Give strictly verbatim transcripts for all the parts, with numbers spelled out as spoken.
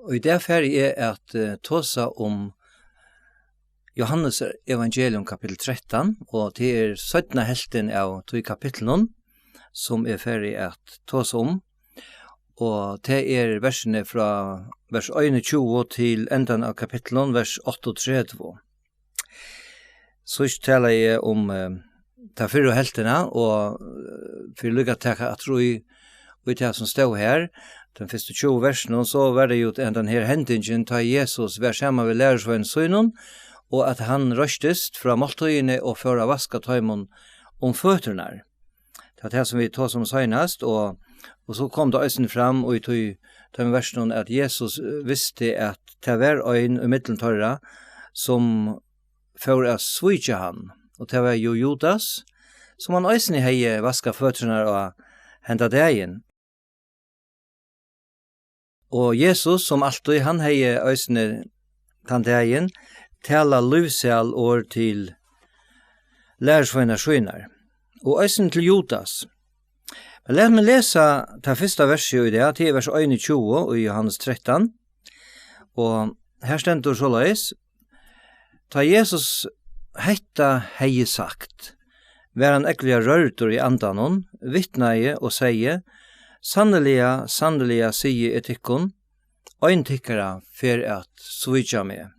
Og í dag fari eg at, eh, tosa um Jóhannes evangelium kapitel trettan, og tað er seinna helvtin av tí kapitlinum, sum eg fari at tosa um. Og tað er versini frá vers einogtjúgu til endan av kapitlinum, vers áttaogtretivu. Síðst talaði eg um, eh, ta fyrru helvtina, og, eh, fyri líka at taka aftur í, í tað sum stóð her, teimum fyrstu tjúgu versunum, so var tað jú hendan her hendingin, tá Jesus var saman við lærisveinum sínum, og at hann reistist frá máltíðini og fór at vaska teimum um føturnar. Tað er tað, sum vit tosaðu um seinast, og, og so kom tað eisini fram í tí, teimum versunum, at Jesus, eh, visti, at tað var ein í millum teirra, sum fór at svíkja hann, og tað var jú Judas, sum hann eisini hevði vaskað føturnar á henda dagin. Og Jesus, sum altíð, hann hevði eisini tann dagin talað lívsæl orð til lærisveinar sínar, og eisini til Judas. Men lat meg lesa tað fyrsta versið í dag, tað er vers einogtjúgu í Jóhannes trettan, og her stendur soleiðis: Tá Jesus hetta hevði sagt, var hann ógvuliga rørdur í andanum, vitnaði og segði: Sanniliga, sanniliga, sigi eg tykkum, ein tykkara fer at svíkja meg.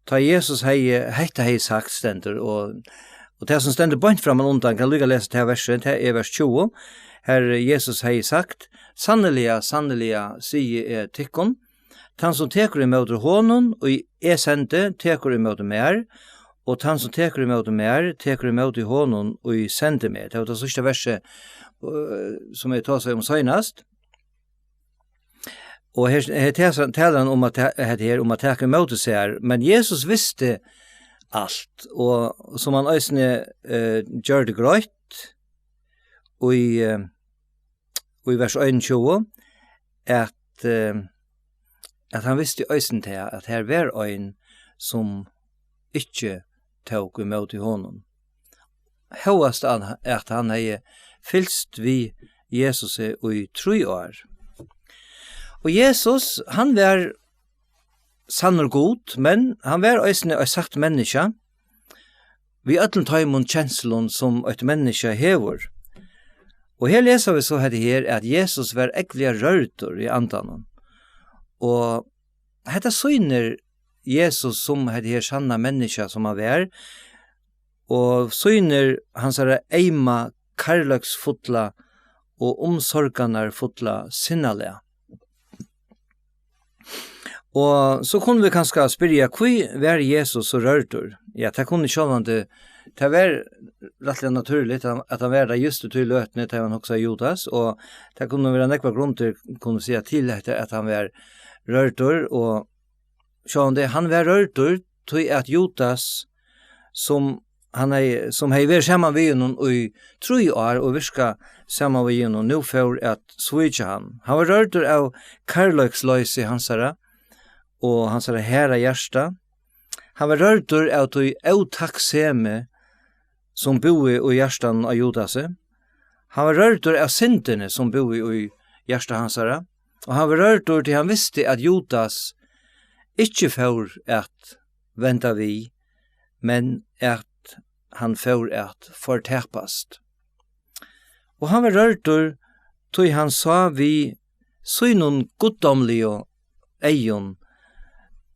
Tá Jesus hevði, hetta hevði sagt, stendur, og, og tað, sum stendur beint framman undan, kann líka lesa tað versið, tað er vers tjúgu, har Jesus hevði sagt: Sanniliga, sanniliga, sigi eg tykkum, tann, sum tekur ímóti honum, ið eg sendi, tekur ímóti mær, og tann, sum tekur ímóti mær, tekur ímóti honum, ið sendi meg. Tað var tað síðsta versið, øh, sum eg tosaði um seinast. Og her, her tes-, talar hann um at ta-, hetta her, um at taka ímóti sær, men Jesus visti alt, og sum hann eisini, øh, gjørdi greitt í, øh, í vers einogtjúgu, at, eh, at hann visti eisini tað, at her var ein, sum ikki tók ímóti honum. Hóast hann, at hann hevði fylgst við Jesusi í trý ár. Og Jesus, hann var sannur Gud, men hann var eisini eitt satt menniskja, við øllum teimum kenslum, sum eitt menniskja hevur. Og her lesa vit so hetta her, at Jesus var ógvuliga rørdur í andanum. Og hetta sýnir Jesus sum hetta her sanna menniskja, sum hann var, og sýnir hansara eyma, kærleiksfulla og umsorganarfulla sinnalag. Og so kunnu vit kanska spyrja, hví var Jesus so rørdur? Ja, tað kunnu sjálvandi, tað var rættiliga natúrligt, at hann, at hann var tað júst í tí løtuni, tá hann hugsaði Judas, og tað kunnu vera nógvar grundir, kunnu siga, til hetta, at hann var rørdur, og sjálvandi, hann var rørdur, tí at Judas, sum hann hevði, sum hevði verið saman við honum í trý ár og virkað saman við honum, nú fór at svíkja hann. Hann var rørdur av kærleiksloysi hansara og hansara harða hjarta. Hann var rørdur av tí ótakksemi, sum búði í hjartanum á Judasi. Hann var rørdur av syndini, sum búði í hjarta hansara. Og hann var rørdur, tí hann visti, at Judas ikki fór at venda við, men at hann fór at fortapast. Og hann var rørdur, tí hann sá við sínum guddómligu eygum,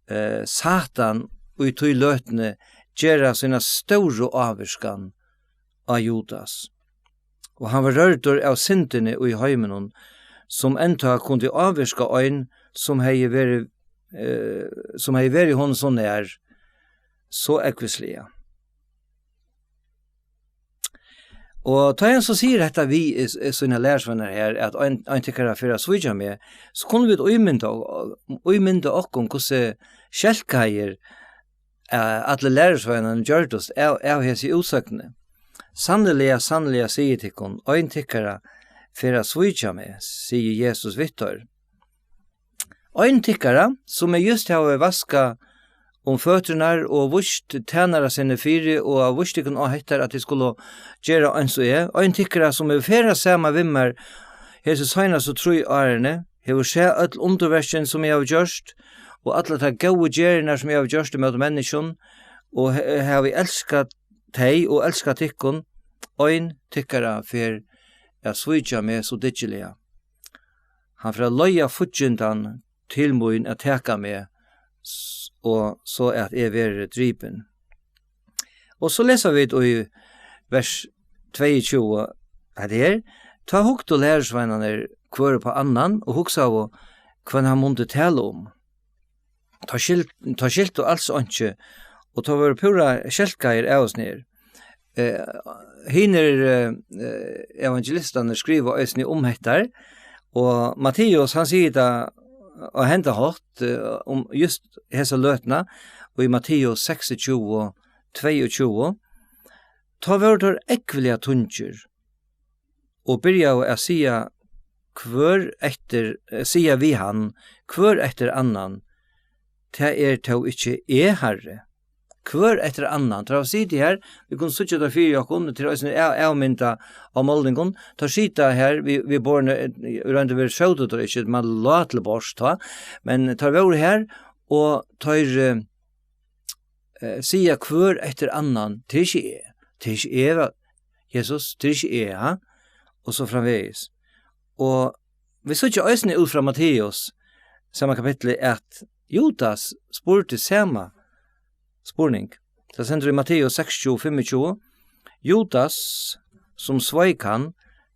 eh, Satan í tí løtuni gera sína stóru ávirkan á Judas. Og hann var rørdur av syndini í heiminum, sum enntá kundi ávirka ein, sum hevði verið, eh, sum hevði verið honum so nær, so ógvusliga. Og tá hann so sigur hetta við, eh, sínar lærisveinar her, at ein, ein tykkara fer at svíkja meg, so kunnu vit ímynda, ímynda okkum, hvussu skelkaðir, eh, allir lærisveinarnir gjørdust av, av hesi útsøgnini. Sanniliga, sanniliga, sigi tykkum, ein tykkara fer at svíkja meg, sigur Jesus við teir. Ein tykkara, sum eg júst havi vaskað um føturnar og víst tænara sinni fyri, og havi víst tykkum á hetta, at tit skulu gera eins og eg. Ein tykkara, sum hevur ferðast saman við mær hesi seinastu trý árini, hevur sæð øll undurverkini, sum eg havi gjørt, og allar tær góðu gerðirnar, sum eg havi gjørt ímóti menniskjum, og he-, havi elskað tey og elskað tykkum, ein tykkara fer at svíkja meg so dyggiliga. Hann fer at leiða fíggindan til mín at taka meg, s-, og so at eg verði dripin. Og so lesa vit í vers tveyogtjúgu, at her, tá hugdu lærisveinarnir hvør upp á annan og hugsaðu, hvønn hann mundi tala um. Tá skilt-, tá skiltu als einki, og tá vóru púra skelkaðir av og snær. Eh, hinir, eh, eh, evangelistarnir skriva eisini um hetta, og Matteus, hann sigur tað á henda hátt, eh, um júst hesa løtuna, og í Matteus seksogtjúgu, tveyogtjúgu, tá vóru teir ógvuliga tungir, og byrjaðu at siga hvør eftir, eh, siga við hann, hvør eftir annan, tað er tó ikki eg, Harri. Hvør eftir annan. Teir hava sitið her, vit kunnu síggja tað fyri okkum, tað er eisini av-, avmyndað á málningum. Teir sita her, við, við borðini, eh, í roynd og veru sótu teir ikki, man lá til borðs tá, men teir vóru her, og teir, eh, eh, siga hvør eftir annan, tað er ikki eg, tað er ikki eg, Jesus, tað er ikki eg, ha? Og so framvegis. Og vit síggja eisini út frá Matteus, sama kapitli, at Judas spurdi sama spurning. Tað stendur í Matteus seksogtjúgu, fimmogtjúgu: Judas, sum sveik hann,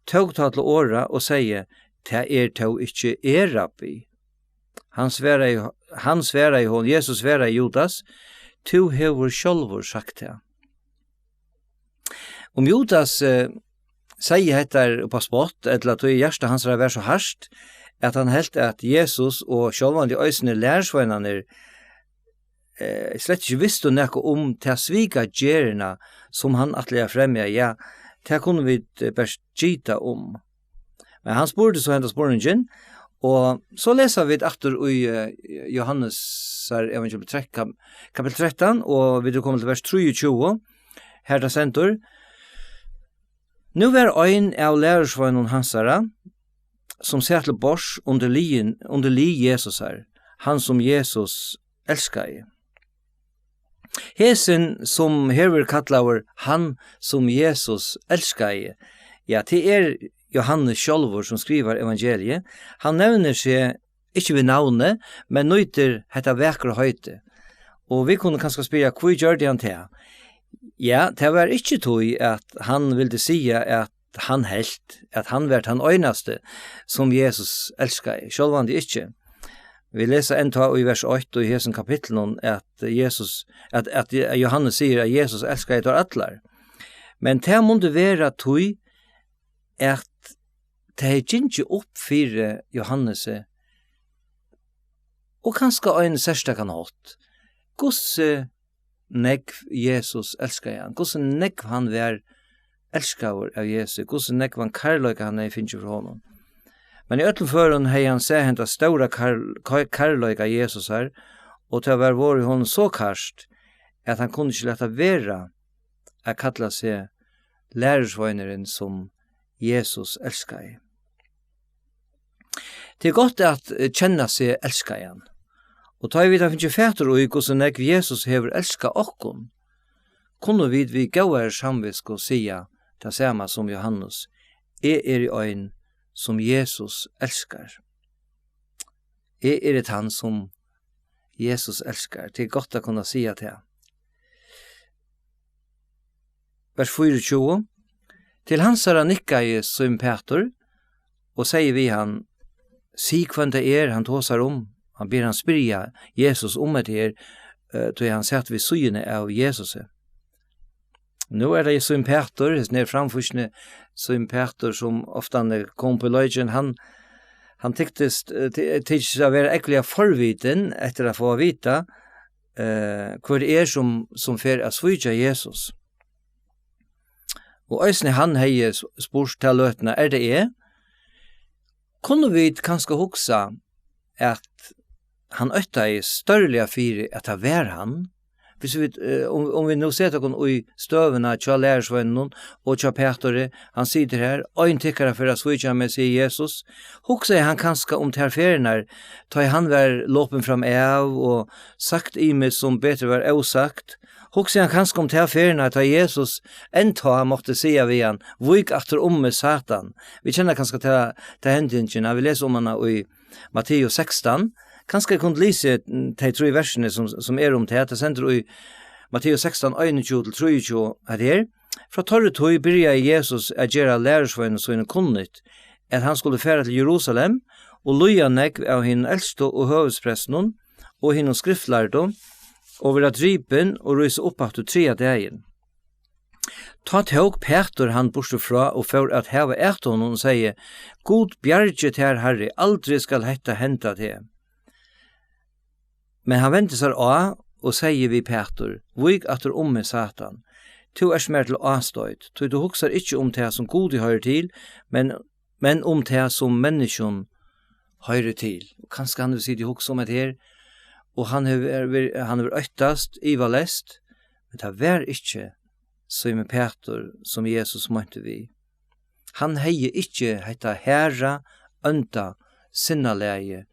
tók tá til orða og segði: Tað er tó ikki eg, Rabbi. Hann svaraði, hann svaraði hon, Jesus svaraði Judas: Tú hevur sjálvur sagt tað. Um Judas, eh, segði hetta upp á spott, ella tí hjarta hansara var so hart, at hann helt, at Jesus og sjálvandi eisini lærisveinarnir, eh, slett ikki vistu nakað um ta svikagerðina, sum hann ætlaði at fremja, ja, tað kunnu vit, eh, bert gita um. Men hann spurdi so henda spurningin, og so lesa vit aftur í, eh, Jóhannesar evangelium trettan, kap-, kapittul trettan, og vit eru komin til vers trýogtjúgu, har tað stendur: Nú var ein av lærisveinum hansara, sum sat til borðs undir liðin, undir lið Jesusar, hann sum Jesus elskaði. Hesin, sum her verður kallaður hann, sum Jesus elskaði, ja, tað er Jóhannes sjálvur, sum skrivar evangeliið. Hann nevnir seg ikki við navni, men nýtir hetta vakra heitið. Og vit kunnu kanska spyrja, hví gjørdi hann tað? Ja, tað var ikki tí, at hann vildi siga, at hann helt, at hann var tann einasti, sum Jesus elskaði. Sjálvandi ikki. Vit lesa enntá í vers eitt í hesum kapitlinum, at Jesus, at, at Jóhannes sigur, at Jesus elskaði teir allar. Men tað mundi vera tí, at tað hevði gingið upp fyri Jóhannesi, og kanska á ein serstakan hátt, hvussu nógv Jesus elskaði hann, hvussu nógv hann var elskaður av Jesu, hvussu nógvan kærleika hann hevði fingið frá honum. Men í øllum førum hevði hann sæð henda stóra kær-, kær-, kærleika Jesusar, og tað var vorðið honum so kært, at hann kundi ikki lata vera at kalla seg lærisveinurin, sum Jesus elskaði. Tað er gott at, eh, kenna seg elskaðan. Og tá ið vit hava fingið fatur í, hvussu nógv Jesus hevur elskað okkum, kunnu vit við góðari samvitsku siga tað sama sum Jóhannes: Eg eri ein, sum Jesus elskar. Eg eri tann, sum Jesus elskar. Tað er gott at kunna siga tað. Vers fýraogtjúgu. Til hansara nikkaði Símun Pætur og segði við hann: Sig, hvønn tað er, hann tosar um. Hann ber hann spyrja Jesus um hetta her, eh, tí hann sat við síðuna av Jesusi. Nú er tað Símun Pætur, hesin her framfýsni Símun Pætur, sum ofta kom upp í leikin. Hann, hann tyktist, eh, ty-, tykist at vera ógvuliga forvitin eftir at fáa at vita, eh, hvør er sum, sum fer at svíkja Jesus. Og eisini hann hevði s-, spurt ta løtuna: Er tað eg? Kunnu vit kanska hugsa, at hann óttaðist stórliga fyri, at tað var hann, Hvis vit, eh, um, um vit nú seta okkum í støðuna hjá lærisveinunum og hjá Pæturi, hann situr her, ein tykkara fer at svíkja meg, sigur Jesus. Hugsaði hann kanska um tær ferðirnar, tá ið hann var lopin fram av og sagt ymiskt, sum betur var ósagt? Hugsaði hann kanska um tær ferðirnar, tá Jesus enntá mátti siga við hann: "Vík aftur um meg, Satan"? Vit kenna kanska ta, ta hendingina, vit lesa um hana í Matteus sekstan. Kanska eg kundi lisið, mm, tey trý versini, sum, sum er um tað. Tað stendur í Matteus sekstan, einogtjúgu til trýogtjúgu, hetta her: "Frá teirri tíð byrjaði Jesus at gera lærisveinum sínum kunnugt, at hann skuldi fara til Jerusalem og líða nógv av hinum elstu og høvuðsprestunum og hinum skriftlærdu, og verða dripin og rísa upp aftur triðja dagin." Tá tók Pætur hann burtur frá og fór at hava at honum og segði: "Gud bjargi tær, Harri, aldri skal hetta henda teg." Men hann vendi sær á og segði við Pætur: "Vík aftur um meg, Satan. Tú ert mær til ástoyt, tí tú hugsar ikki um tað, sum Gudi hoyrir til, men, men um tað, sum menniskjum hoyrir til." Og kanska hann hevur sitið og hugsað um hetta her, og hann hevur, er, ver-, hann hevur óttast, ivaleyst, men tað var ikki Símun Pætur, sum Jesus meinti við. Hann hevði ikki hetta harða, ónda sinnalagið,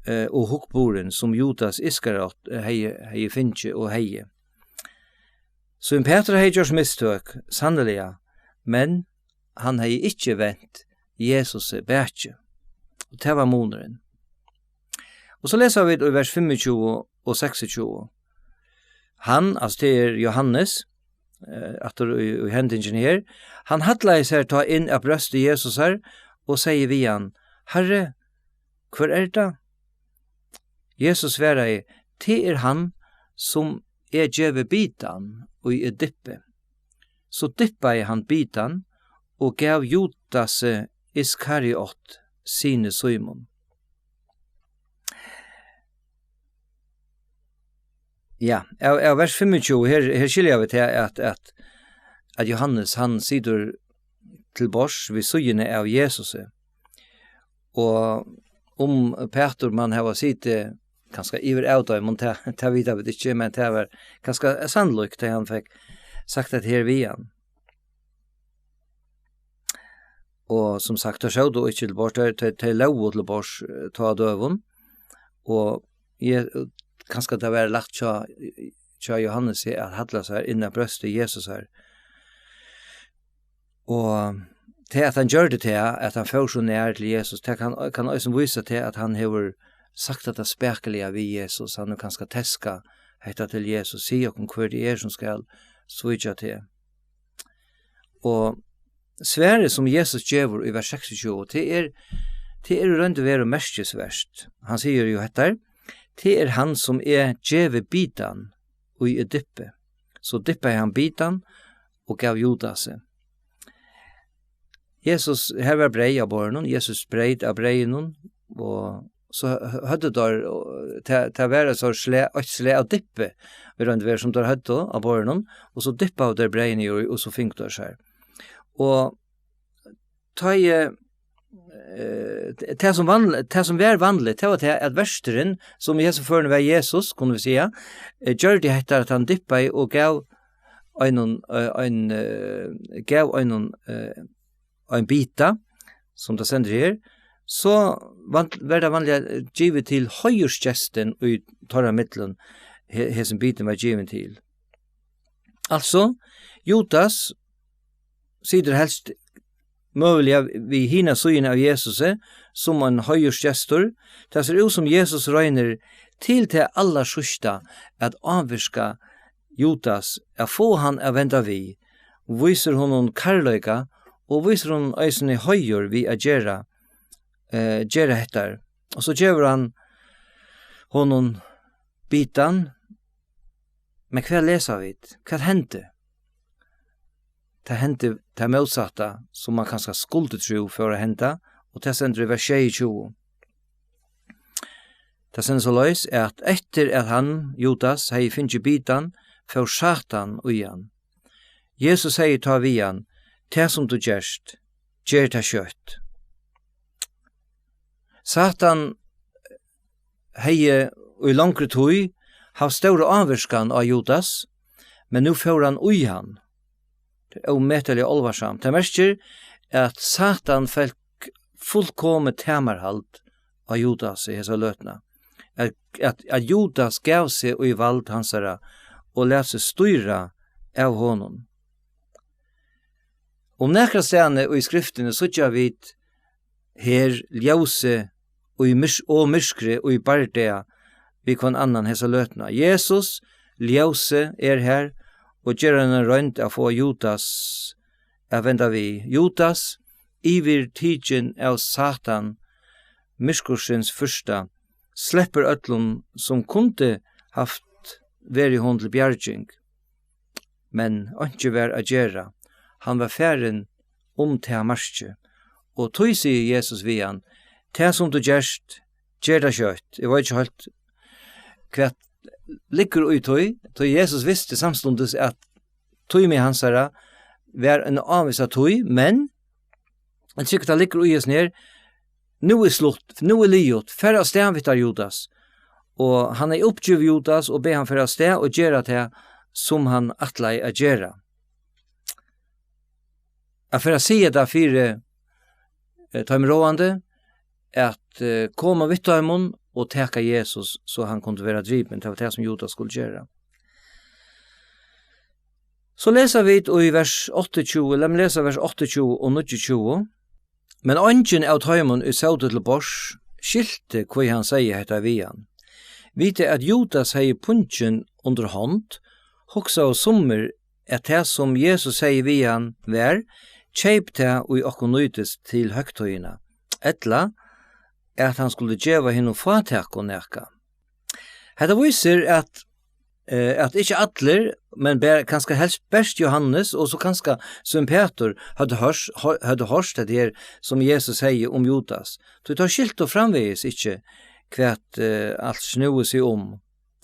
eh, og hugburðin, sum Judas Iskariot, eh, hevði, hevði fingið og hevði. Símun Pætur hevði gjørt mistøk, sanniliga, men hann hevði ikki vent Jesusi bakið. Og tað var munurin. Og so lesa vit í vers fimmogtjúgu og seksogtjúgu. Hann, altso tað er Jóhannes, eh, aftur í, í hendingini her, hann hallaði sær tá inn at brjósti Jesusar og segði við hann: "Harri, hvør er tað?" Jesus svaraði: "Tað er hann, sum eg gevi bitan, og eg dyppi." So dyppaði hann bitan og gav Judasi Iskariot, syni Símun. Ja, av, av vers fimmogtjúgu, her, her skilja vit her, at, at, at Jóhannes, hann situr til borðs við síðuna av Jesusi. Og um Pætur man hava sitið kanska yvir av teimum, tað, tað vita vit ikki, men tað var kanska sannlíkt, tað hann fekk sagt at her við hann. Og sum sagt, teir sótu ikki til borðs, teir, teir, teir lógu til borðs, eh, tá á døgum. Og eg, kanska tað var lætt hjá, hjá Jóhannesi at halla sær inn at brjósti Jesusar. Og tað, at hann gjørdi tað, at hann fór so nær til Jesus, tað kann, kann eisini vísa til, at hann hevur sagt hetta spakuliga við Jesus. Hann hevur kanska teskað hetta til Jesus: "Sig okkum, hvør tað er, sum skal svíkja teg." Og svarið, sum Jesus gevur í vers seksogtjúgu, tað er, tað er í roynd og veru merkisvert. Hann sigur jú hetta: "Tað er hann, sum eg gevi bitan, og eg dyppi." So dyppaði hann bitan og gav Judasi. Jesus, her var breyð á borðinum, Jesus breyt av breyðinum, og so hø-, høvdu teir, og tað, tað var eitt sort slag, eitt slag av dyppi, í roynd og veru, sum teir høvdu á borðinum, og so dyppaðu teir breyðini í, og so fingu teir sær. Og tá eg, eh, tað sum vanl-, tað sum var vanligt, tað var tað, at verturin, sum í hesum førinum var Jesus, kunnu vit siga, eh, gjørdi hetta, at hann dyppaði og gav einum, eh, ein, eh, gav einum, eh, ein bita, sum tað stendur her, so van-, var tað vanliga, eh, givið til heiðursgestin í teirra millum, he-, hesin bitin var givin til. Altso, Judas situr helst møguliga við hina síðuna av Jesusi, sum ein heiðursgestur. Tað sær út, sum Jesus roynir til tað allarsíðsta at ávirka Judas, at fáa hann at venda við, vísir honum kærleika og vísir honum eisini heiður við at gera, eh, gera hetta. Og so gevur hann honum bitan, men hvat lesa vit? Hvat hendi? Tað hendi tað mótsatta, sum man kanska skuldi trúð fór at henda, og tað stendur í vers sjeyogtjúgu. Tað stendur soleiðis, at eftir at hann, Judas, hevði fingið bitan, fór Satan í hann. Jesus segði tá við hann: "Tað sum tú gert, ger tað skjótt." Satan hevði í longri tíð havt stóra ávirkan á Judas, men nú fór hann í hann. Tað er ómetaliga álvarsamt. Tað merkir, at Satan fekk fullkomið tamarhald á Judas í hesa løtuna. At, at, at Judas gav seg í vald hansara og læt seg stýra av honum. Um nakra staðni í skriftini síggja vit her ljósið í myrk-, og myrkrið í bardaga við hvønn annan hesa løtuna. Jesus, ljósið, er her og ger eina roynd at fáa Judas at venda við. Judas, yvirtikin av Satan, myrkursins fyrsta, sleppur øllum, sum kundi havt verið honum til bjarging. Men einki var at gera. Hann var farin um tað markið. Og tí sigur Jesus við hann: "Tað, sum tú gerst, ger tað skjótt." Eg veit ikki heilt, hvat liggur í tí, tí Jesus visti samstundis, at tími hansara var ein ávísa tíð, men eg trúgvi, tað liggur í hesum her: "Nú er slutt, nú er liðugt, far av stað við tær, Judas." Og hann hevði uppgivið Judas og bað hann fara av stað og gera tað, sum hann ætlaði at gera. At fara at siga tað fyri, eh, teimum ráðandi, at, eh, koma við teimum og taka Jesus, so hann kundi vera dripin. Tað var tað, sum Judas skuldi gera. So lesa vit í vers áttaogtjúgu, lat meg lesa vers áttaogtjúgu og níggjuogtjúgu. Men eingin av teimum, ið sótu til borðs, skilti, hví hann segði hetta við hann. Við tað, at Judas hevði pungin undir hond, hugsaðu summir, at tað, sum Jesus segði við hann, var: "Keyp tað, ið okkum nýtist til høgtíðina," ella at hann skuldi geva hinum fátæku nakað. Hetta vísir, at, eh, at ikki allir, men ber-, kanska helst bert Jóhannes og so kanska Símun Pætur høvdu hoyrt, hø-, høvdu hoyrt hetta her, sum Jesus segði um Judas. Tí teir skiltu framvegis ikki, hvat, eh, alt snúði seg um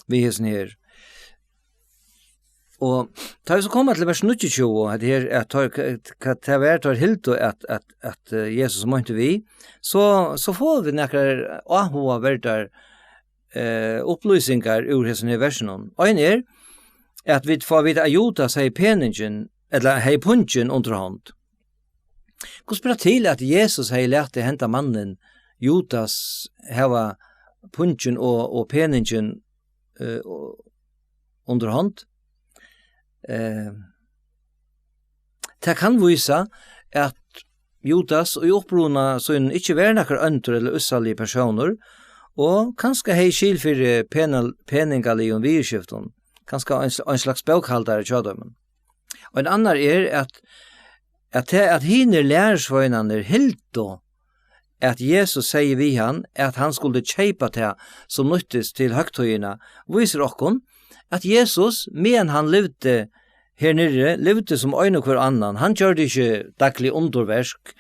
við hesum her. Og tá vit so koma til vers níggjuogtjúgu, at her, at teir, hvat tað var, teir hildu, at, at, at, eh, Jesus meinti við, so, so fáa vit nakrar áhugaverdar, eh, upplýsingar úr hesum her versunum. Ein er, at vit fáa vita, at Judas hevði peningin, ella hevði pungin undir hond. Hvussu ber tað til, at Jesus hevði latið henda mannin, Judas, hava pungin og, og peningin, eh, og, undir hond? Eh, tað kann vísa, at Judas í uppruna sínum ikki var nakar óndur ella ússaligur persónur, og kanska hevði skil fyri penal-, peningaligum viðurskiftum, kanska ein sl-, ein slags bókhaldari hjá teimum. Og ein annar er, at, at tað, at hinir lærisveinarnir hildu, at Jesus segði við hann, at hann skuldi keypa tað, sum nýttist til høgtíðina, vísir okkum, at Jesus, meðan hann livdi her niðri, livdi sum ein og hvør annan. Hann gjørdi ikki daglig undurverk,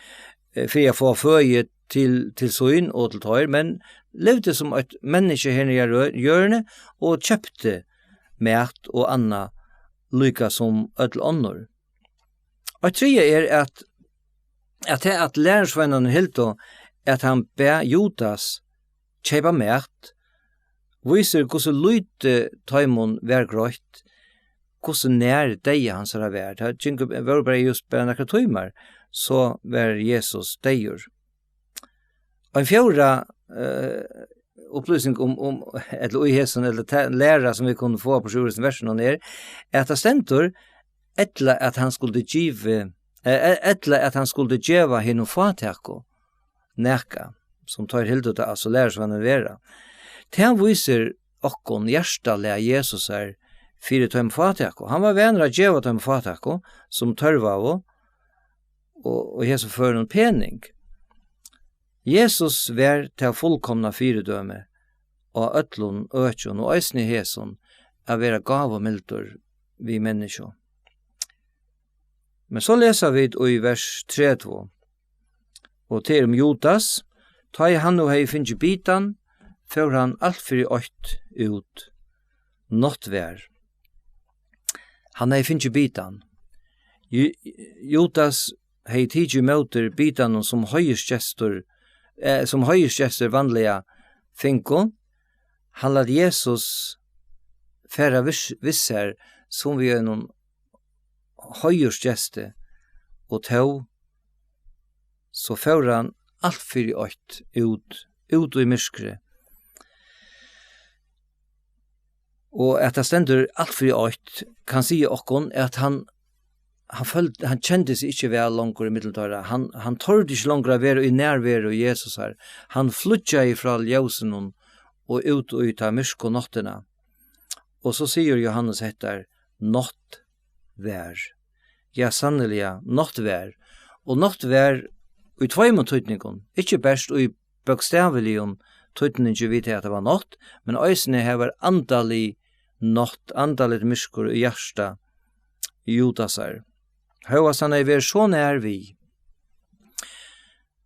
eh, fyri at fáa føði til, til sín og til teir, men livdi sum eitt menniskja her niðri á rø-, jørðini og keypti mat og annað líka sum øll onnur. Og triðja er, at, at tað, at lærisveinarnir hildu, at hann bað Judas keypa mat, vísir, hvussu lítið teimum var greitt, hvussu nær deyða hansara var. Tað gingu, vóru bara just bara nakrar tímar, so var Jesus deyður. Ein fjórða, eh, upplýsing um, um, ella í hesum, ella ta-, læra, sum vit kunnu fáa burtur úr hesum versunum, er, at tað stendur, ella at hann skuldi givi-, eh, eh, ella at hann skuldi geva hinum fátæku nakað, sum teir hildu tað, altso lærisveinarnir, vera. Tað vísir okkum hjartalag Jesusar fyri teimum fátæku. Hann var vanur at geva teimum fátæku, sum tørvaðu, og, og í hesum førinum pening. Jesus var tað fullkomna fyridømi á øllum økjum, og eisini hesum, at vera gávumildur við menniskju. Men so lesa vit í vers tretivu, og tað er um Judas: "Tá ið hann nú hevði fingið bitan, fór hann alt fyri eitt út." Nátt var. Hann hevði fingið bitan. Ju-, Judas hevði tikið ímóti bitanum, sum heiðursgestur, eh, sum heiðursgestur vanliga fingu. Hann læt Jesus fara við, við sær sum við einum heiðursgesti, og tó, so fór hann alt fyri eitt út, út í myrkrið. Og at tað stendur alt fyri eitt, kann siga okkum, at hann, hann føldi, hann kendi seg ikki væl longur í millum teirra. Hann, hann tordi ikki longur at vera í nærveru Jesusar. Hann flýggjaði frá ljósinum og út í ta myrku náttina. Og so sigur Jóhannes hetta: "Nátt var." Ja, sanniliga, nátt var. Og nátt var í tveimum týdningum, ikki bert í bókstaviligum týdningi við tað, at tað var nátt, men eisini har var andalig nátt, andaligt myrkur í hjarta Judasar. Hóast hann hevði verið so nær við,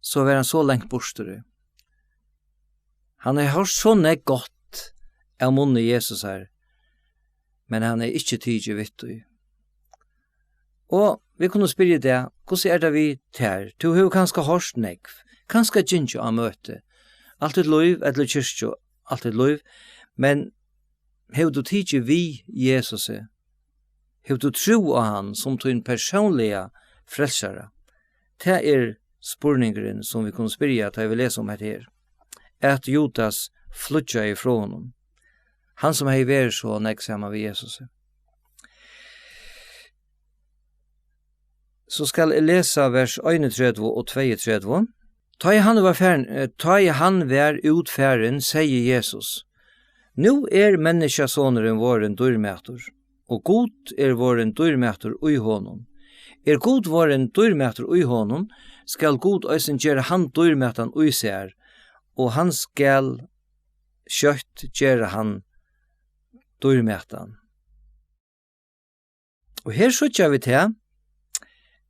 so var hann so langt burturi. Hann hevði hoyrt so nógv gott av munni Jesusar, men hann hevði ikki tikið við tí. Og vit kunnu spyrja í dag: "Hvussu er tað við tær? Tú hevur kanska hoyrt nógv, kanska gingið á møti alt títt lív, ella í kirkju alt títt lív, men hevur tú tikið við Jesusi? Hevur tú trú á hann sum tín persónliga frelsara?" Tað er spurningurin, sum vit kunnu spyrja, tá eg vil lesa um hetta her, at Judas flýggjaði frá honum, hann sum hevði verið so nógv saman við Jesusi. So skal eg lesa vers einogtretivu og tveyogtretivu. Tá ið hann var farin, eh, tá ið hann var út farin, segði Jesus: "Nú er Menniskjasonurin vorðin dýrmætur, og Gud er vorðin dýrmætur í honum. Er Gud vorðin dýrmætur í honum, skal Gud eisini gera hann dýrmætan í sær, og hann skal skjótt gera hann dýrmætan." Og her síggja vit tað,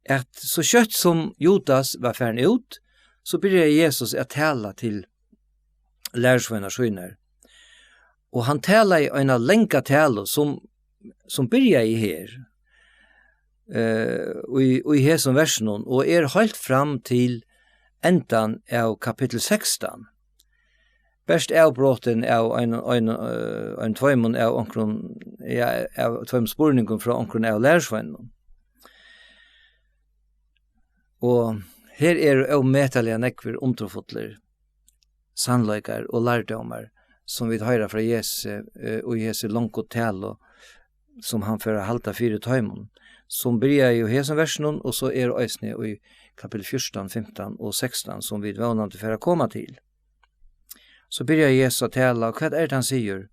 at so skjótt sum Judas var farin út, so byrjaði Jesus at tala til lærisveinar sínar. Og hann talaði eina langa talu, sum, sum byrjaði her, eh, í, í hesum versinum, og er heilt fram til endan av kapittul sekstan. Bert avbrotin av ein, ein, eh, ein tveimum av onkrum, ja, av tveimum spurningum frá onkrum av lærisveinunum. Og her eru ómetaliga nógvir undurfullir sannleikar og lærdómar, sum vit hoyra frá Jesusi, eh, í hesi longu talu, sum hann fer at halda fyri teimum, sum byrjaði í hesum versinum, og so er eisini í kapittul fjúrtan, fimtan og sekstan, sum vit vónandi fara at koma til. So byrjar Jesus at tala, og hvat er tað, hann sigur?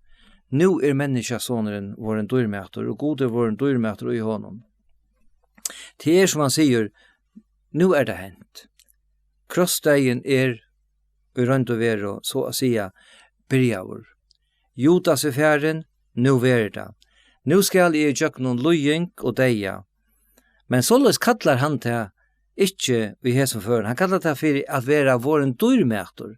"Nú er Menniskjasonurin vorðin dýrmætur, og Gud er vorðin dýrmætur í honum." Tað er, sum hann sigur, nú er tað hent. Krossdeyðin er í roynd og veru, so at siga, byrjaður. Judas er farin, nú verður tað. Nú skal eg ígjøgnum líðing og deyða. Men soleiðis kallar hann tað ikki í hesum førum. Hann kallar tað fyri at vera vorðin dýrmætur.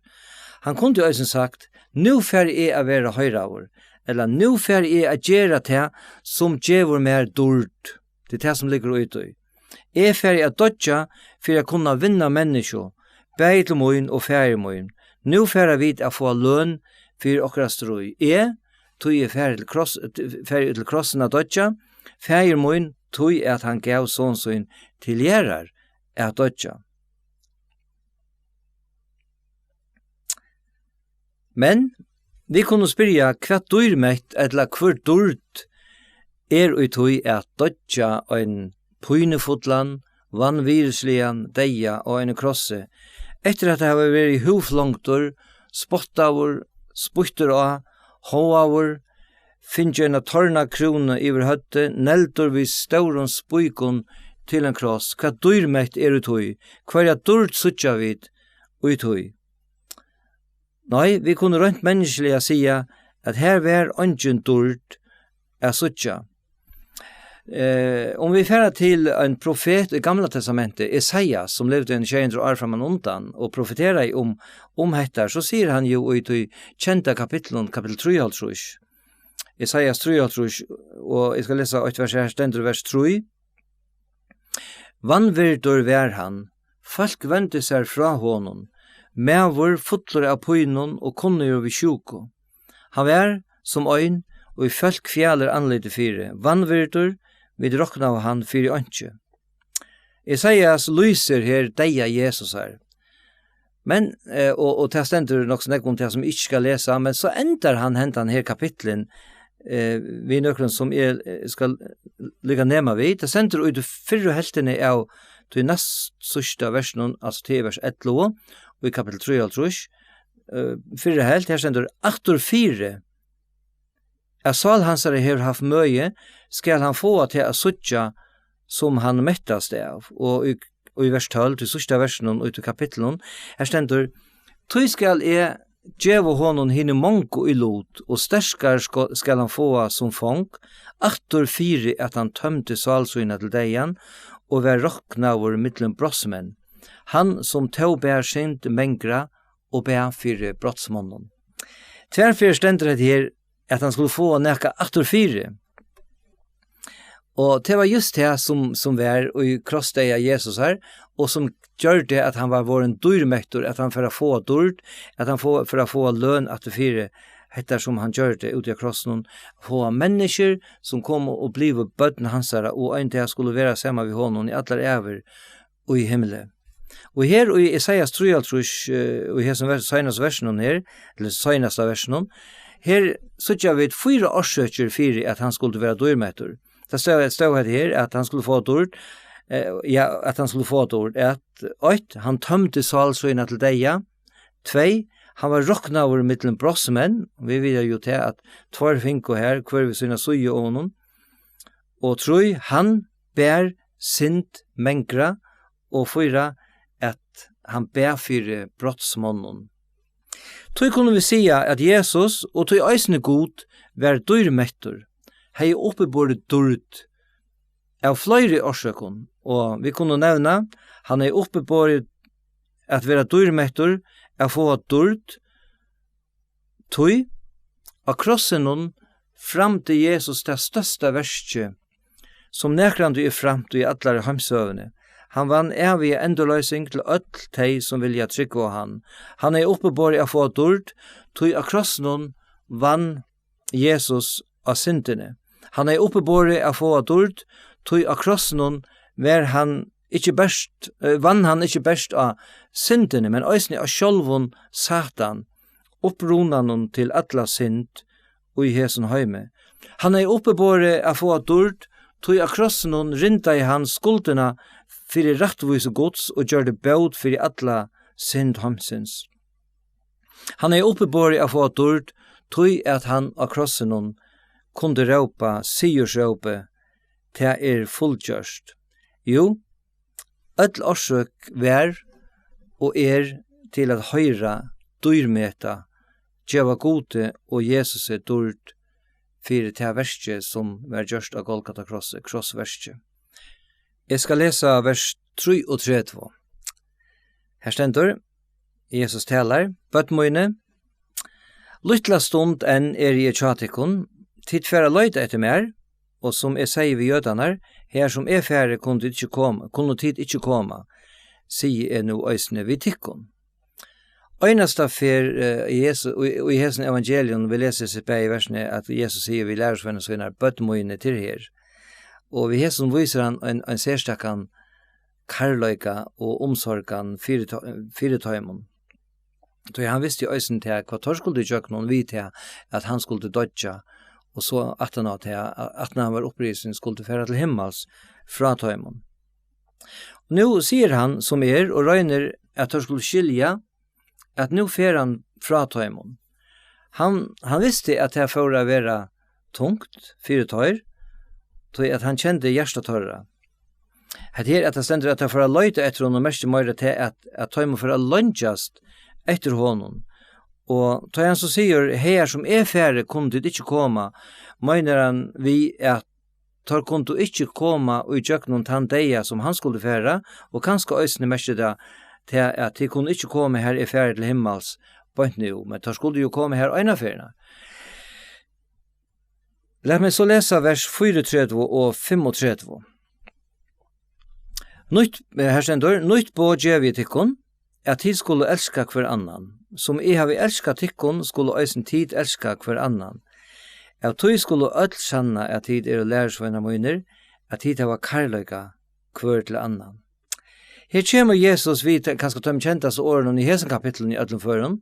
Hann kundi eisini sagt: "Nú fari eg at vera heiðraður," ella "Nú fari eg at gera tað, sum gevur mær dýrd." Tað er tað, sum liggur í tí. "Eg fari at doyggja fyri at kunna vinna menniskju, bæði til mín og faðir mín. Nú fara vit at fáa løn fyri okkara stríð. Eg, tí eg fari til kross, fari til krossin at doyggja, faðir mín, tí at hann gav son sín til jarðar at doyggja." Men vit kunnu spyrja, hvat dýrmætt ella hvør dýrd er í tí at doyggja ein pínufullan, vanvirðisligan deyða á einum krossi, eftir at hava verið húðflongdur, spottaður, spýttur á, háðaður, fingið eina tornakrúnu yvir høvdið, negldur við stórum spíkum til ein kross. Hvat dýrmætt er í tí? Hvørja dýrd síggja vit í tí? Nei, vit kunnu reint menniskjaliga siga, at her var eingin dýrd at síggja. Eh, um vit fara til ein profet í Gamla Testamenti, Esaias, sum livdi eini sjey hundrað ár framman undan og profeteraði um, um hetta, so sigur hann jú í tí kenda kapitlinum, kapitul trýoghálvtrýss, Esaias trýoghálvtrýss, og eg skal lesa eitt vers, her stendur vers trý: "Vanvirdur var hann, fólk vendu sær frá honum, maður fullur av pínum og kunnigur við sjúku. Hann var sum ein, ið fólk fjalir andlitið fyri, vanvirdur, vit roknaðu hann fyri einki. Esaias lýsir her deyða Jesusar. Men, eh, og, og tað stendur nokk so nógv um tað sum eg ikki skal lesa, men so endar hann hendan her kapitlin, eh, við nøkrum sum eg, eh, skal líka nema við. Tað stendur í tí fyrru helvtini av tí næst síðsta versinum, altso til vers ellivu, í kapitel trýoghálvtrýss, eh, fyrru helvt, her stendur: "Aftur fyri, at sál hansara hevur havt møði, skal hann fáa tað at síggja, sum hann mettast av." Og í, og í vers tólv, tí síðsta versinum í tí kapitlinum, her stendur: "Tí skal eg geva honum hini mongu í lut, og sterkar sko-, skal hann fáa sum fong, aftur fyri at hann tømdi sál sína til deyðan, og var roknaður millum brotsmenn, hann sum tó bar synd mangra og bað fyri brotsmonnum." Tvær ferðir stendur hetta her, at hann skuldi fáa nakað aftur fyri. Og tað var júst tað, sum, sum var í krossdeyða Jesusar, og sum gjørdi, at hann var vorðin dýrmettur, at hann fer at fáa dýrd, at hann fáa, fer at fáa løn aftur fyri hetta, sum hann gjørdi úti á krossinum, fáa menniskjur, sum komu og blivu børn hansara, og ein dag skulu vera saman við honum í allar ævir í himli. Og her í Esaias trýoghálvtrýss, eh, og í hesum vers-, seinasta versinum her, ella seinasta versinum, her síggja vit fýra orsøkir fyri, at hann skuldi vera dýrmettur. Tað stóð, stóð hetta her, at hann skuldi fáa dýrd, eh, ja, at hann skuldi fáa dýrd, at eitt, hann tømdi sál sína til deyða, tvey, hann var roknaður millum brotsmenn, og vit vita jú til, at tveir fingu her, hvør við sína síðu á honum, og trý, hann ber synd mangra, og fýra, at hann bað fyri brotsmonnum. Tí kunnu vit siga, at Jesus, og tí eisini Gud, var dýrmettur, hevði uppiborið dýrd av fleiri orsøkum, og vit kunnu nevna, hann hevði uppiborið at vera dýrmettur, at fáa dýrd, tí á krossinum framdi Jesus tað størsta verkið, sum nakrantíð er framt í allari heimssøguni. Hann vann æviga endurloysing til øll tey, sum vilja trúgva á hann. Hann hevði uppiborið at fáa dýrd, tí á krossinum vann Jesus á syndini. Hann hevði uppiborið at fáa dýrd, tí á krossinum var hann ikki bert, eh, vann hann ikki bert á syndini, men eisini á sjálvum Satan, upprunanum til alla synd í hesum heimi. Hann hevði uppiborið at fáa dýrd, tí á krossinum rindaði hann skuldina fyri rættvísi Guds og gjørdi bót fyri alla synd heimsins. Hann hevði uppiborið at fáa dýrd, tí at hann á krossinum kundi rópa sigursrópið: "Tað er fullgjørt." Jú, øll orsøk var og er til at heiðra, dýrmeta, geva Gudi og Jesusi dýrd fyri tað verkið, sum var gjørt á Golgata krossi, krossverkið. Eg skal lesa vers trýogtretivu. Her stendur, Jesus talar: "Børn míni, lítla stund enn eri eg hjá tykkum, tit fara at leita eftir mær, og sum eg segði við jødarnar, har sum eg fari, kunnu tit ikki koma, kunnu tit ikki koma, sigi eg nú eisini við tykkum." Einasta ferð, eh, í Jesu, í, í hesum evangelium, vit lesa hesi bæði versini, at Jesus sigur við lærisveinar sínar: "Børn míni, tit eru her." Og við hesum vísir hann ein, ein serstakan kærleika og umsorgan fyri to-, fyri teimum. Tí hann visti eisini tað, hvat teir skuldu ígjøgnum við tað, at hann skuldi doyggja, og so aftan á tað, a-, aftan hann var upprisin, skuldi fara til himmals frá teimum. Nú sigur hann, sum er, og roynir, at teir skulu skilja, at nú fer hann frá teimum. Hann, hann visti, at tað fór at vera tungt fyri teir, tí at hann kendi hjarta teirra. Hetta her, at tað stendur, at teir fóru at leita eftir honum, merkir meira tað, at, at teimum fór at leingjast eftir honum. Og tá hann so sigur: "Hagar sum eg fari, kunnu tit ikki koma", meinar hann við, at teir kundu ikki koma í gjøgnum tann deyða, sum hann skuldi fara, og kanska eisini merkir tað, tað, at tit kunnu ikki koma, har eg fari til himmals beint nú, men teir skuldu jú koma har eina ferðina. Lat meg so lesa vers fýraogtretivu og fimmogtretivu. Nýtt, eh, her stendur: "Nýtt boð gevi eg tykkum, at tit skulu elska hvør annan. Sum eg havi elskað tykkum, skulu eisini tit elska hvør annan. Av tí skulu øll sanna, at tit eru lærisveinar mínir, at tit hava kærleika hvør til annan. Her kemur Jesus við te-, kanska teimum kendastu orðunum í hesum kapitlinum í øllum førum,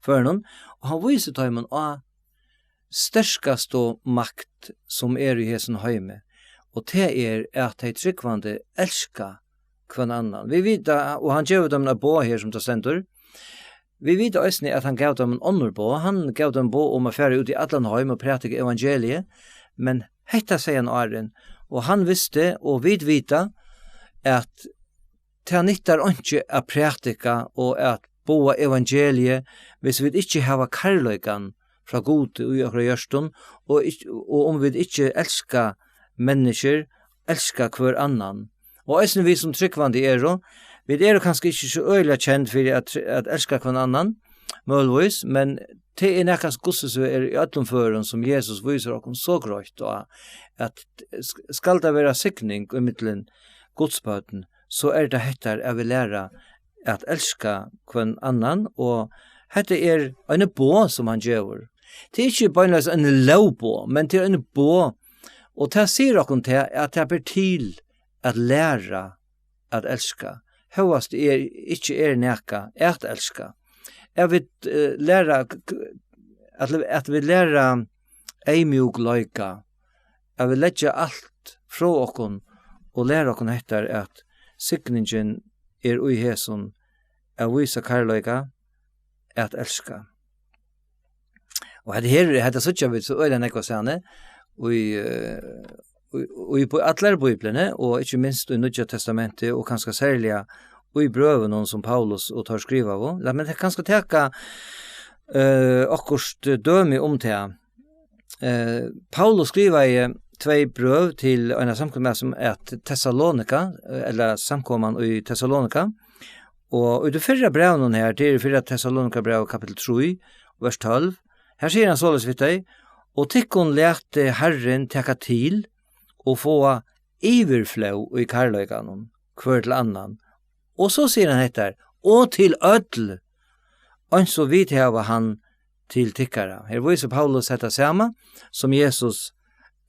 førunum, og hann vísir teimum á sterkastu makt, sum er í hesum heimi, og tað er, at tey trúgvandi elska hvønn annan. Vit vita, og hann gevur teimum eitt boð her, sum tað stendur. Vit vita eisini, at hann gav teimum onnur boð. Hann gav teimum boð um at fara út í allan heim og prædika evangeliið, men hetta segði hann áðrenn, og hann visti, og vit vita, at tað nyttar einki at prædika og at boða evangeliið, hvis vit ikki hava kærleikan frá Gudi í okkara hjørtum, og ikki, og um vit ikki elska menniskjur, elska hvør annan. Og eisini vit sum trúgvandi eru, vit eru kanska ikki so øgiliga kend fyri at, at elska hvønn annan, møguligvis, men tað er nakað, hvussu so er, í øllum førum, sum Jesus vísir okkum so greitt á, at sk-, skal tað vera signing í millum Guds børn, so er tað hetta, at vit læra at elska hvønn annan, og hetta er eini boð, sum hann gevur. Tað er ikki beinleiðis eini lógboð, men tað er eini boð, og tað sigur okkum tað, at tað ber til at læra at elska, hóast er, ikki er nakað at elska. At vit, eh, læra k-, k-, at, at vit læra eyðmjúkleika, at vit leggja alt frá okkum og læra okkum hetta, at signingin er í hesum, at vísa kærleika, at elska. Og hetta her, hetta síggja vit so øgiliga nógv av sani í, eh, í, í Bí-, allari Bíbliuni, og ikki minst í Nýggja Testamenti, og kanska serliga í brøvunum, sum Paulus og teir skrivaðu. Lat meg kanska taka, eh, okkurt dømi um tað. Eh, Paulus skrivaði tvey brøv til eina samkomu, sum æt Tessalonika, eh, ella samkoman í Tessalonika. Og í tí fyrra brævinum her, tað er í fyrra Tessalonikabræv, kapittul trý, vers tólv, her sigur hann soleiðis við tey: "Og tykkum lati Harrin taka til og fáa yvirflóð í kærleikanum, hvør til annan." Og so sigur hann hetta: "Og til øll, eins og vit hava hann til tykkara." Her vísir Paulus hetta sama, sum Jesus,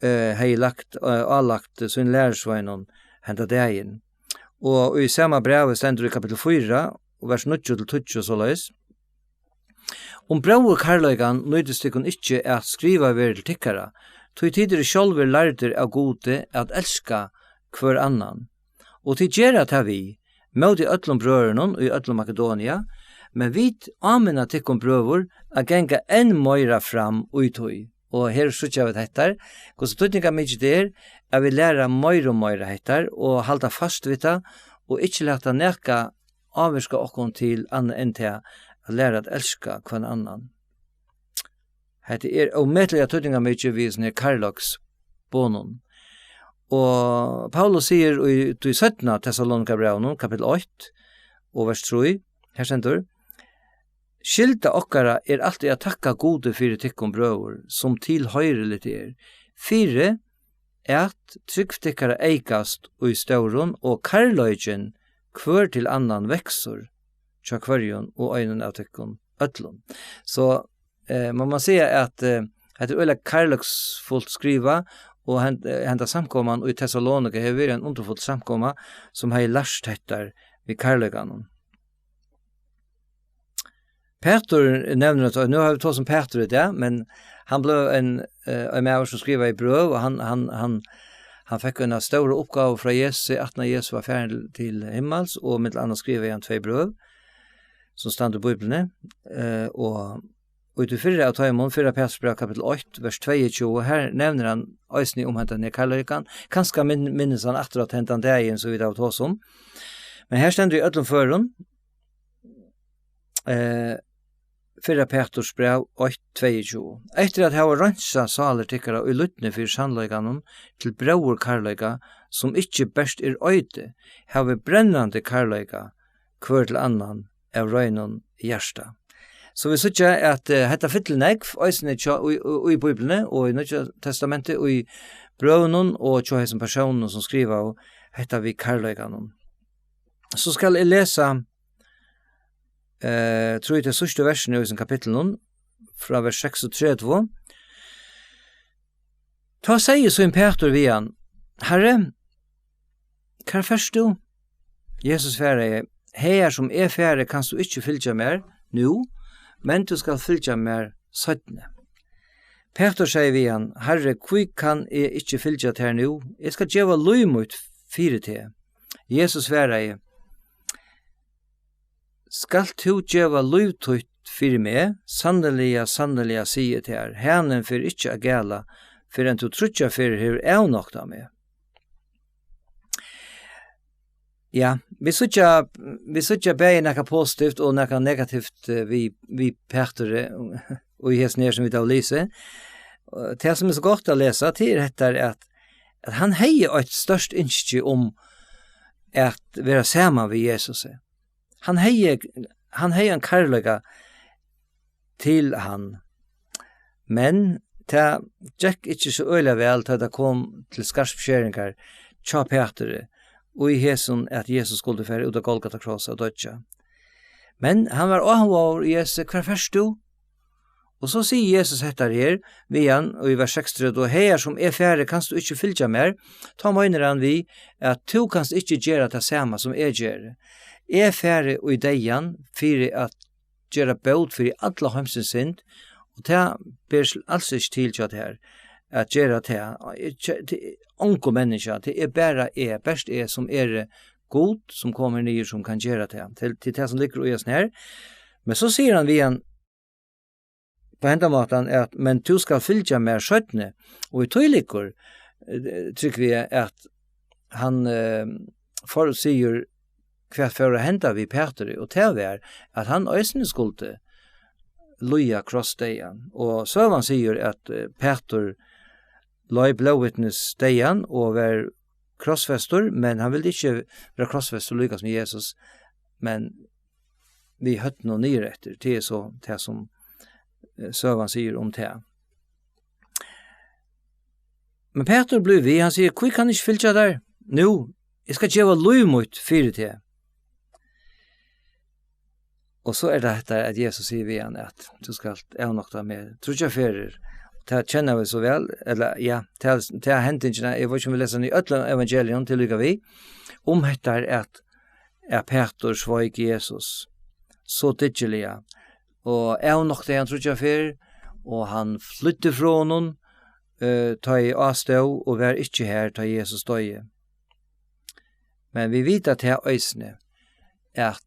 eh, hevði lagt, eh, álagt sínum lærisveinum henda dagin. Og í sama brævi stendur í kapittul fýra, vers níggju til tíggju soleiðis: "Um bróðurkærleikan nýtist tykkum ikki at skrivað verður til tykkara, tí tit eru sjálvir lærdir av Gudi at elska hvør annan. Og tit gera tað við móti øllum brøðrunum í øllum Makedonia, men vit áminna tykkum, brøður, at ganga enn meira fram í tí." Og her síggja vit hetta, hvussu týdningarmikið tað er, at vit læra meira og meira hetta, og halda fast við tað, og ikki lata nakað ávirka okkum til annað enn tað at læra at elska hvønn annan. Hetta er ómetaliga týdningarmikið við hesum her kærleiksboðnum. Og Paulus sigur í tí seinna Tessalonikabrævinum, kapittul eitt og vers trý, her stendur: "Skylda okkara er altíð at takka Gudi fyri tykkum, brøður, sum tilhoyriligt er, fyri at trúgv tykkara eykast í stórum, og kærleikin hvør til annan veksur hjá hvørjum og einum av tykkum øllum." So, eh, man má siga at, eh, hetta er øgiliga kærleiksfult skrivað, og hen-, eh, henda samkoman í Tessalonika hevur verið ein undurfull samkoma, sum hevði lært hetta við kærleikanum. Pætur nevnir at, nú hava vit tosað um Pætur í dag, men hann bleiv ein, eh, ein maður sum skrivaði brøv, og hann, hann, hann, hann fekk eina stóra uppgávu frá Jesusi, aftan at Jesus var farin til, til himmals, og millum annað skrivaði hann tvey brøv, sum standa í Bíbliuni, eh, og, og í tí fyrra av teimum, fyrra Pætursbræv, kapittul eitt, vers tveyogtjúgu, her nevnir hann eisini um hendan her kærleikan. Kanska minn-, minnist hann aftur á hendan dagin, sum vit hava tosað um. Men her stendur í øllum førum, eh, fyrra Pætursbræv eitt tveyogtjúgu: "Eftir at hava reinsað sálir tykkara í lýdni fyri sannleikanum til bróðurkærleika, sum ikki bert er eiti, havið brennandi kærleika hvør til annan av reinum hjarta." So vit síggja at, eh, hetta fyllir nógv, eisini hjá, í, í, í Bíbliuni og í Nýggja Testamenti, í brøvunum og hjá hesum persónunum sum skrivaðu hetta við kærleikanum. So skal eg lesa, eh, trúgvi eg, tey síðstu versini í hesum kapitlinum, frá vers seksogtretivu. Tá segði sín Pætur við hann: "Harri, hvar fert tú?" Jesus svaraði: "Hagar sum eg fari, kanst tú ikki fylgja mær nú, men tú skalt fylgja mær seinni." Pætur segði við hann: "Harri, hví kann eg ikki fylgja tær nú? Eg skal geva lív mítt fyri teg." Jesus svaraði: "Skalt tú geva lív títt fyri meg? Sanniliga, sanniliga, sigi eg tær, hanin fer ikki at gala, fyrr enn tú tríggjar ferðir hevur avnoktað meg." Ja, vit síggja, vit síggja bæði nakað positivt og nakað negativt, eh, við, við Pæturi, eh, og í hesum her sum vit hava lisið. Og tað sum er so gott at lesa, tað er hetta at, at hann hevði eitt stórt ynski um at vera saman við Jesusi. Hann hevði, hann hevði ein kærleika til hann. Men tað gekk ikki so øgiliga væl, tá tað kom til skarpskeringar hjá Pæturi, og í hesum at Jesus skuldi fara út á Golgata kross at doyggja. Men hann var áhugaður í Jesusi: "Hvar fert tú?" Og so sigur Jesus hetta her við hann, og í vers seksogtretivu: "Hagar sum eg fari, kanst tú ikki fylgja mær." Tá meinar hann við, at tú kanst ikki gera tað sama sum eg geri. Eg fari í deyðan fyri at gera bót fyri alla heimsins synd, og tað ber sl-, als ikki til hjá tær at gera tað. Eg kje-, til ongu menniskja, tað er bara eg, bert eg sum eri Gud, sum kom her niður, sum kann gera tað. Til, til tað sum liggur í hesum her. Men so sigur hann við hann, á hendan mátan at: "Men tú skalt fylgja mær seinni." Og í tí liggur, eh, trúgvi eg, at hann, eh, forútsigur, hvat fór at henda við Pæturi, og tað var, at hann eisini skuldi líða krossdeyðan. Og søgan sigur, at, eh, Pætur leið blóðvitnisdeyðan og var krossfestur, men hann vildi ikki vera krossfestur líka sum Jesus, men við høvdinum niður eftir. Tað er so tað sum, eh, søgan sigur um tað. Men Pætur blívur við, hann sigur: "Hví kann eg ikki fylgja tær nú? Eg skal geva lív mítt fyri teg." Og so er tað hetta, at Jesus sigur við hann, at: "Tú skalt avnokta meg tríggjar ferðir." Og tað kenna vit so væl, ella, ja, tað, tað hendingina, eg veit ikki, um vit lesa hana í øllum evangelium til líka við, um hetta er at, at Pætur sveik Jesus so dyggiliga, og avnoktaði hann tríggjar ferðir, og hann flýddi frá honum, eh, tá ið ástóð, og var ikki har, tá Jesus doyði. Men vit vita tað eisini, at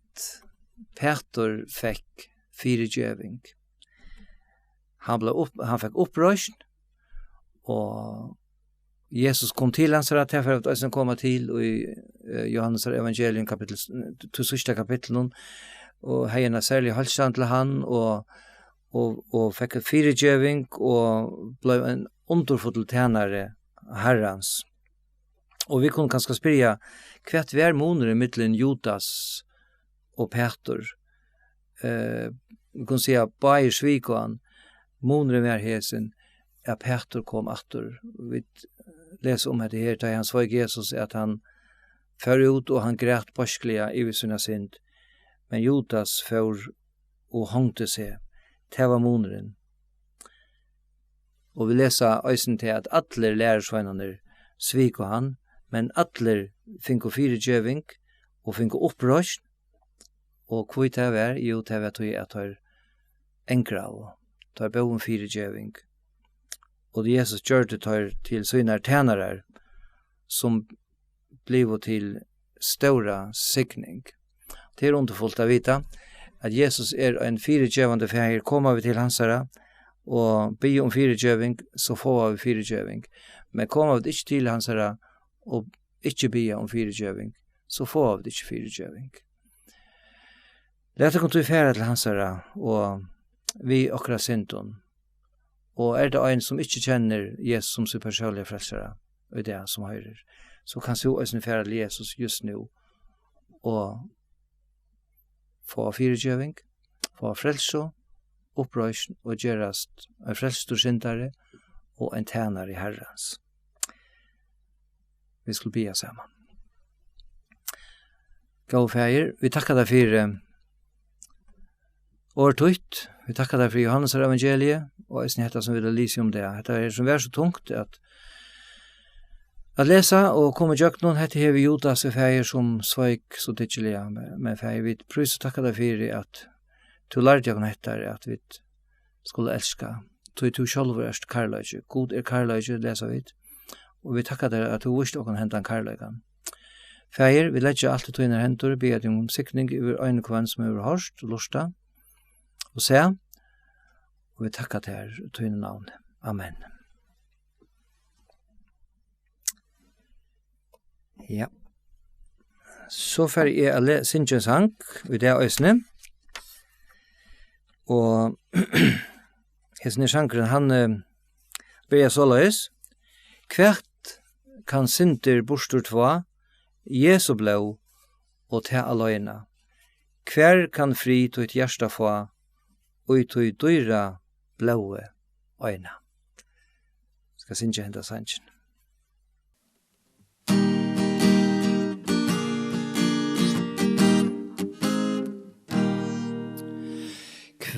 Pætur fekk fyrigeving. Hann bleiv upp-, hann fekk uppreisn, og Jesus kom til hansara, tað fara vit eisini koma til í, eh, Jóhannesar evangelium, kapittul, tí síðsta kapitlinum, og hevði eina serliga heilsan til hann, og, og, og fekk fyrigeving, og bleiv ein undurfullur tænari Harrans. Og vit kunnu kanska spyrja, hvat var munurin millum Judas og Pætur? Eh, vit kunnu siga, báðir sviku hann. Munurin var hesin, at Pætur kom aftur. Vit lesa um hetta her, tá hann sveik Jesus, at hann fór út, og hann græt beiskliga yvir sína synd. Men Judas fór og hongdi seg. Tað var munurin. Og vit lesa eisini til, at allir lærisveinarnir sviku hann, men allir fingu fyrigeving og fingu uppreisn. Og hví tað var? Jú, tað var tí, at teir angraðu. Teir bóðu um fyrigeving. Og Jesus gjørdi teir til sínar tænarar, sum blivu til stóra signing. Tað er undurfult at vita, at Jesus er ein fyrigevandi faðir. Koma vit til hansara og biðja um fyrigeving, so fáa vit fyrigeving. Men koma vit ikki til hansara og ikki biðja um fyrigeving, so fáa vit ikki fyrigeving. Lat okkum tí fara til hansara og við okkara syndum. Og er tað ein, sum ikki kennir Jesus sum sín persónliga frelsara í dag, sum hoyrir, so kanst tú eisini fara til Jesus júst nú og fáa fyrigeving, fáa frelsu, uppreisn og gerast ein frelstur syndari og ein tænari Harrans. Vit skulu biðja saman. Góði Faðir, vit takka tær fyri orð títt, Vit takka tær fyri Jóhannesar evangeliið, og eisini hetta sum vit hava lisið um tað. Hetta er sum var so tungt at, at lesa og koma ígjøgnum. Hetta hevur Judas, faðir, sum sveik so dyggiliga, men, men faðir, vit prísa og takka tær fyri, at tú lærdi okkum hetta, at vit skulu elska. Tí tú sjálvur ert kærleiki. Gud er kærleiki, lesa vit. Og vit takka tær, at tú vísti okkum hendan kærleikan. Faðir, vit leggja alt í tínar hendur, biðja teg um signing yvir ein og hvønn, sum hevur hoyrt og lurtað og sæð. Og vit takka tær í tínum navni. Amen. Ja. So fari eg at le-, syngja ein sang í dag eisini. Og hesin er sangurin, hann, eh, byrjar soleiðis: Hvat kann syndir burtur tvá? Jesu blóð og tað aleina. Hvar kann frið títt hjarta fá? Í tí dýra blóði eina. Skal syngja henda sangin.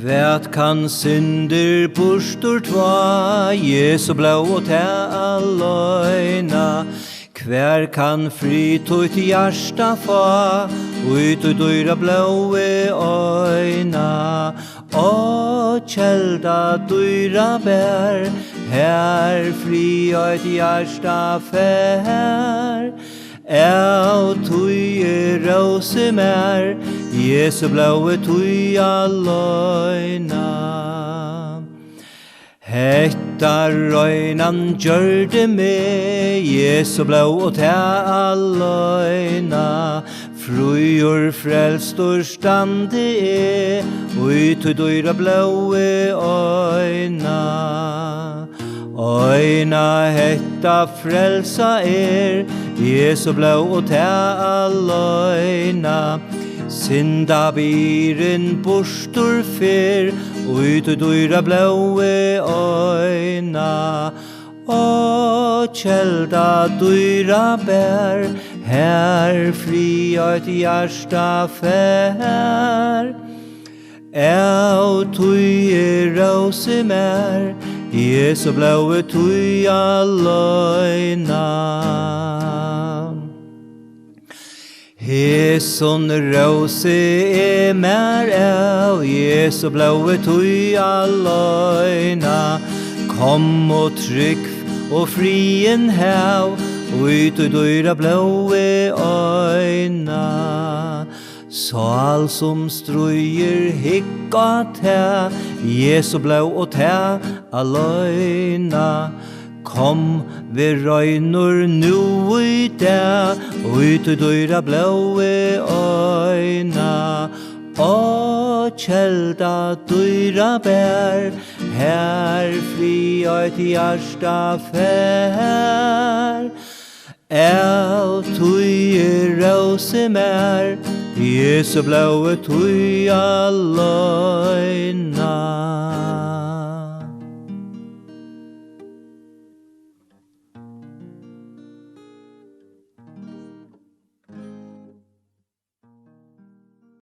Hvat kann syndir burtur tvá? Jesu blóð og tað aleina. Hvar kann frið títt hjarta fá? Í tí dýra blóði eina. Ó, kelda dýrabær, har frið eitt hjarta fær. Av tí eg rósi mær, Jesu blóði tí aleina. Hetta reinan gjørdi meg, Jesu blóð og tað aleina. Fríur, frelstur standi eg, í tí dýra blóði eina. Eina hetta frelsa er, Jesu blóð og tað aleina. Syndabyrðin burtur fer, í tí dýra blóði eina. Ó, kelda dýrabær, har frið eitt hjarta fær. Av tí eg rósi mær, Jesu blóði tí aleina. Hesum rósi eg mær av, Jesu blóði tí aleina. Kom og trúgv og friðin hav, í tí dýra blóði eina. Sál sum stríðir, hygg á tað, Jesu blóð og tað aleina. Kom, ver reinur nú í dag, í tí dýra blóði eina. Ó, kelda dýrabær, har frið eitt hjarta fær. Av tí eg rósi mær, Jesu blóði tí aleina.